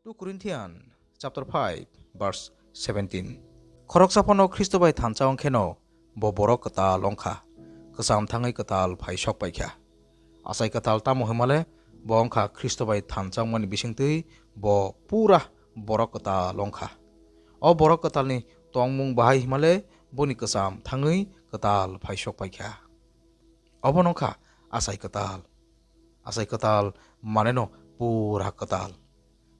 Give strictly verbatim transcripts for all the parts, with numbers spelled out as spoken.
Two Corinthian chapter five, verse seventeen. Khoroksa phano Khristo bai thansa wng kheno bo borok kwtal wng kha, kwcham thangwi kwtal phai sok pai kha. Achai kwtal tamo hwnmale bo wng kha Khristo bai thansa wngmani bisingtwi bo pura borok kwtal wng kha. O borok kwtalni tongmung bahai hwnmale boni kwcham thangwi kwtal phai sok pai kha. Obo wng kha achai kwtal. Achai kwtal maneno pura kwtal.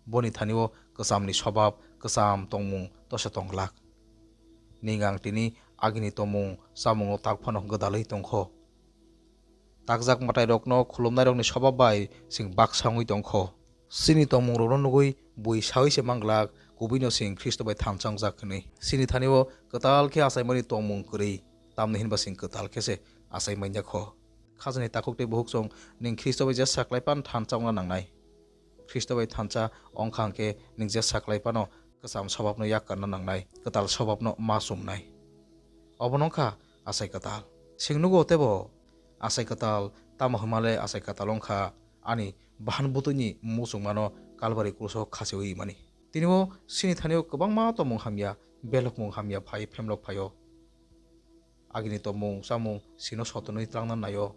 Boni thani-o kwchamni sobab, kwcham tongmung tosa tong glak. Ning ang tini agini tongmung chamungo tak phano gwdalwi tong kho. Takjak mwtairokno khulumnairokni sobab bai chwng baksa wngwi tong kho. Chini tongmungrokno nugwi bui saui se man glak, kubuino chwng Khristo bai thansa wngjak hwnwi. Chini thani-o kwtal khe achaimani tongmung kwrwi, tamni hinba chwng kwtal khe se achai man ya kho. Khajani takhuk tei bukhuk chwng, nwng Khristo bai jesa khlai phano thansa wngna nangnai. Khristo bai thansa wng kha hwnkhe nwng jesa khlai phano kwcham sobabno yak karna nangnai, kwtal sobabno ma chumnai. Obo wng kha achai kwtal. Chwng nugo teibo achai kwtal tamo hwnmale achai kwtal wng kha ani bahan bwtwini muchungmano Kalbari kruso khachiwi mani. Tini-o chini thani-o kwbangma tongmung hamya, belokmung hamya phai phemlok phaio. Agini tongmung chamung chwngno sotonwi tlangna naio.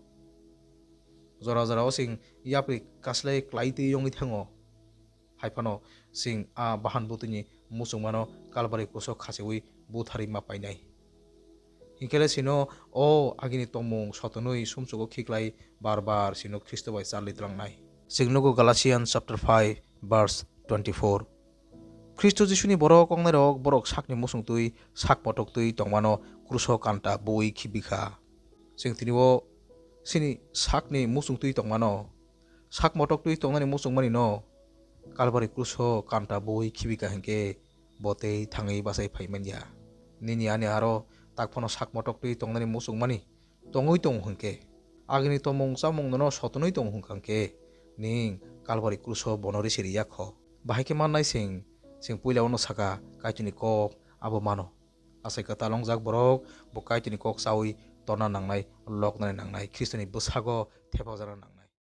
Jora jorao chwng yapri kaslai klai twi wngwi thango. Hai phano chwng a bahan bwtwini muchungmano Kalbari kruso khachiwi butharwi ma painai. Hinkhe le chwngno o agini tongmung sotonwi sumsugo khiklai bar bar chwngno Khristo bai charli tlangnai. Chwng nugo Galatians chapter five, verse twenty-four. Khristo Jisuni borok wngnairok borok sakni muchungtwi sak motoktwi tongmano kruso kanta bui khibi kha. Chwng tini-o chini sakni muchungtwi tongmano, sak motoktwi tongnani muchungmani no Kalbari kruso kanta bui khibi kha hinkhe bo tei thangwi bachai phai man ya. Nini ani aro tak phano sak motoktwi tongnani muchungmani tongwi tongo hinkhe, agini tongmung chamung nono sotonwi tongo hwnkha hinkhe, ning Kalbari kruso bono risi ri ya kho. Bahai khe mannai chwng, chwng puila ono saka Kaitorni kok abo mano. Achai kwtal wngjak borok bo Kaitorni kok chaui torna nangnai, loknani nangnai, Khristoni bwsago thepajana nangnai.